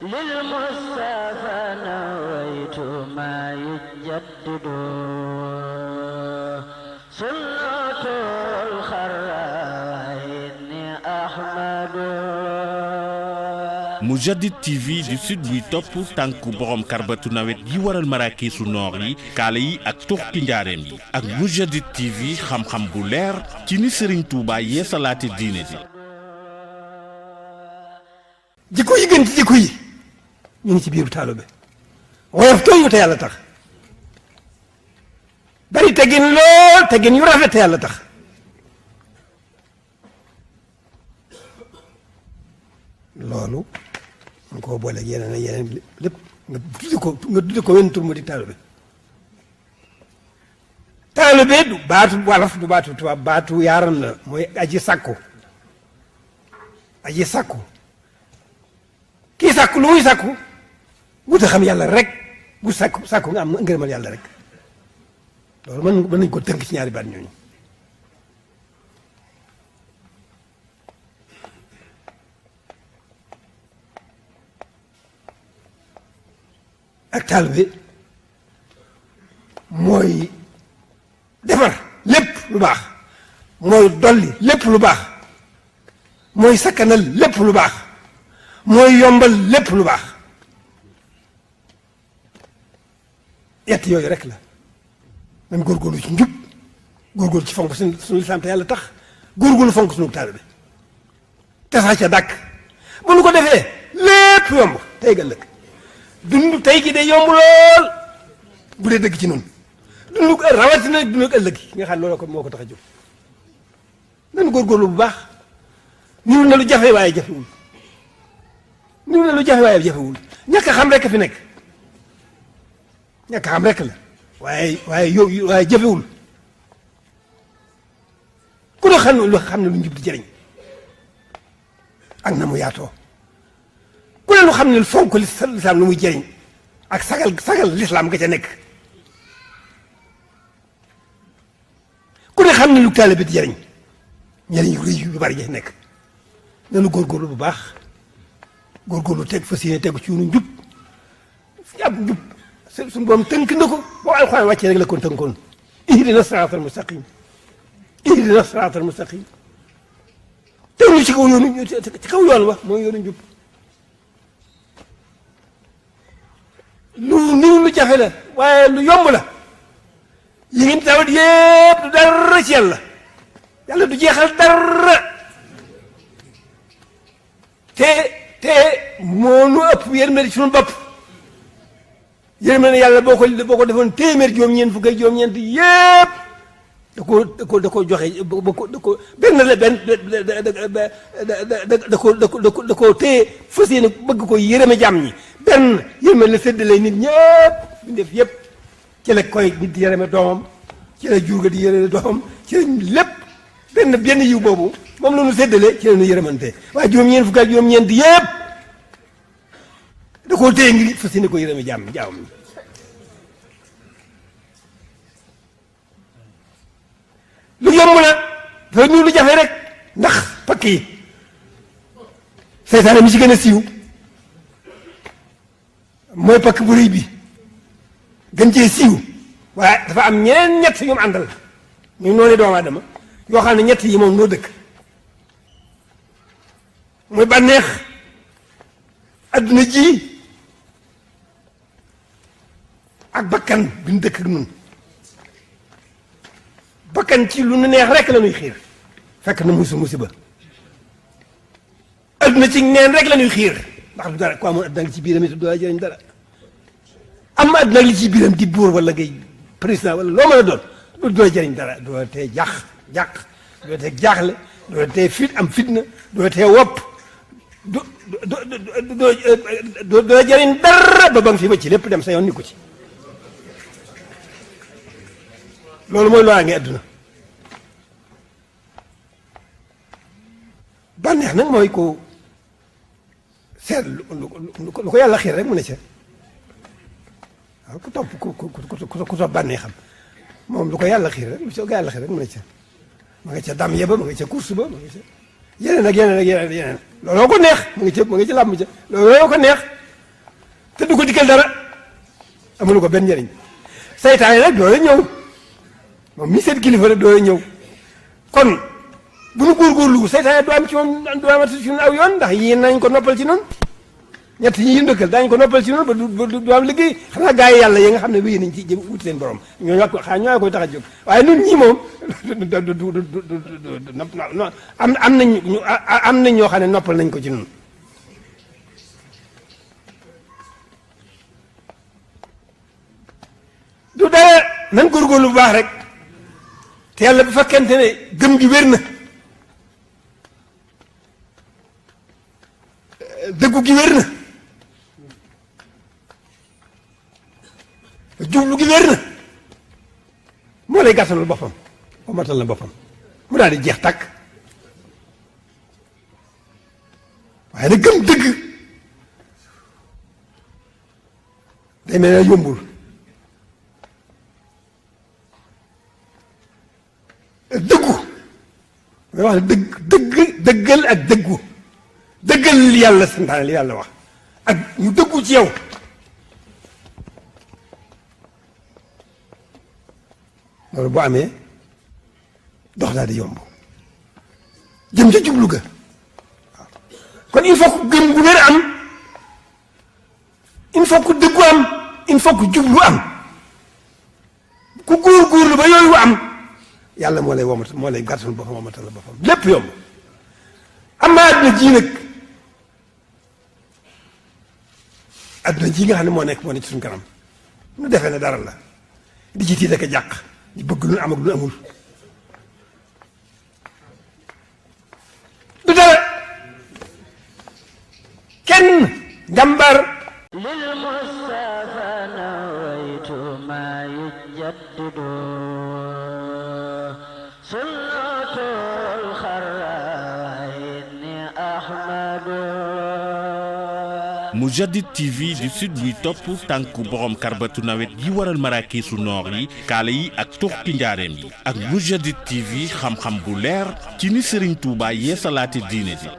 للمصطفى نويت ما يجدد سنة الخرائن أحمد Mourchid TV du sud buy topp tànku borom karbatu nawet yi waral maraakiisu noor yi kaala yi ak tuxki njaareem yi ak Mourchid TV xam-xam bu leer ci ni Serigne Touba yeesalaate diine ji. jikko yi gën ci jikko yi ñu ngi ci biiru taalibe woyof tooñu te yàlla tax bari teggin lool teggin yu rafet te yàlla tax loolu nga koo boole ak yeneen ak yeneen lépp nga tudde ko wenn tur mu di taalibe taalibe du baatu wolof du baatu tubaab baatu yaaram la mooy aji sakku kii sàkku lu muy sàkku wut a xam yàlla rek bu sàkku nga am ngërëmal yàlla rek loolu mën nañ ko tënk ci ñaari baat ñooñu ak taalibe mooy defar lépp lu baax mooy dolli lépp lu baax mooy sakkanal lépp lu baax mooy yombal lépp lu baax yett yooyu rek la nañ góorgóorlu ci njub góorgóorlu ci fonk suñu lislaam te yàlla tax góorgóorlu fonk suñu taalibe te sax ca dàkk bu nu ko defee lépp yomb tey ëllëg dund tey gi day yomb lool bu dee dëgg ci noonu dund rawatina dund ëllëg yi nga xam loolu ko moo ko tax a jóg nañ góorgóorlu bu baax niw na lu jafe waaye jafewul niw na lu jafe waaye jafewul ñàkk a xam rek fi nekk ñàkk a xam rek la waaye jafewul ku ne xam ne lu njub di jëriñ ak na mu yaatoo ku ne lu xam ne fonk lislaam lu muy jëriñ ak sagal lislaam nga ca nekk ku ne xam ne lu taalibe di jëriñ njëriñ yu rëy yu bari ja nekk nanu góorgóorlu bu baax góorgóorlu teg fas yéene tegu ci yoonu njub ab njub suñu borom tënk na ko boo alxuraan wàccee rek la kon tënkoon ihdina siraatal mustaqim ihdina siraatal mustaqim tegu ci kaw yoonu ci kaw yoon wa mooy yoonu njub lu niw lu jafe la waaye lu yomb la yi ngeen tawat yépp du dara ci yàlla du jeexal dara te moo nu ëpp yërmande ci suñu bopp yërmande yàlla boo ko defoon téeméer juróom-ñeent fukk ak juróom-ñeent yépp da ko joxe benn la benn da ko téye fas yéene bëgg ko yërëme jàmm ñi benn yërmande la séddale nit ñëpp bi def yépp ci la koy nit di yërëme doomam ci la jur ga di yërëme doomam ci la lépp benn yiw boobu moom la ñu séddale ci la ñu yërëmante waaye juróom-ñeent fukk ak juróom-ñeent yëpp da koo téye ngir fas yéene ko yërëme jaamam ñi lu yomb la dafa ñu lu jafe rek ndax pakk yi seytaane mi ci gën a siiw mooy pakk bu rëy bi gën cee siiw waaye dafa am ñeneen ñett yu mu àndal ñu noonu doomu aadama yoo xam ne ñett yi moom noo dëkk mooy bànneex adduna ji ak bakkan bi ñu dëkk ak nun bakkan ci lu nu neex rek la ñuy xiir fekk na musiba adduna ci neen rek la ñuy xiir ndax du dara ku amoon adduna li ci biiram it du la jëriñ dara am adduna li ci biiram di buur wala ngay président wala loo mën a doon du la jëriñ dara doo tee jàq doo tee jaaxle doo tee am fitna doo tee wopp doo la jëriñ dara ba nga fi ba ci lépp dem sa yoon ni ko ci loolu mooy loo ngi adduna bànneex nag mooy ko seet lu ko yàlla xiir rek mu ne ca waaw ku topp bànneex xam moom lu ko yàlla xiir rek mu ne ca ma nga ca dam yeba ma nga ca course ba ma nga ca yeneen ak yeneen looloo ko neex ma nga ca làmb ca looloo ko neex te du ko dikkal dara amul ko benn njëriñ saytaane nag doo ñëw moom mi seen kilifa rek doo ñëw kon bu nu góorgóorlu saytaane du am ci moom du amati ci aw yoon ndax yéen nañ ko noppal ci noonu ñett ñi yëndëkkal daañu ko noppal ci noonu ba du am liggéey xanaa gaa yi yàlla yi nga xam ne wéy nañ ci jëm wuti seen borom ñoo koy tax a jóg waaye nun ñii moom am nañ ñoo xam ne noppal nañ ko ci noonu du dara nan góorgóorlu bu baax rek te yàlla bu fekkente ne gëm gi wér na dëggu gi wér na jublu gi wér na moo lay gàttalal boppam ba matal na boppam mu daal di jeex tàkk waaye nag gëm dëgg day mel ne yombul dëggu may wax ne dëggal ak dëggu dëggal li yàlla santaane li yàlla wax ak ñu dëggu ci yow loolu bu amee dox daal di yomb jëm ca jublu ga waaw kon il faut que gëm gu wér am il faut que dëggu am il faut que jublu am ku góorgóorlu ba yooyu am yàlla moo lay womat moo lay gàttal boppam womatal la boppam lépp yomb am na àdduna ji nag àdduna ji nga xam ne moo nekk ci suñu kanam nu defee ne dara la di ci tiit ak a jàq ñu bëgg lu am ak lu amul du dara kenn jàmbar lil Mustafa nawaytu ma yujaddidu sunnatul xarayni ahmadu Mourchid TV di sud buy topp tànku borom karbatu nawet yi waral maraakiisu noor yi kaala yi ak tuxki njaareem yi ak Mourchid TV xam-xam bu leer ci ni Serigne Touba yeesalaate diine ji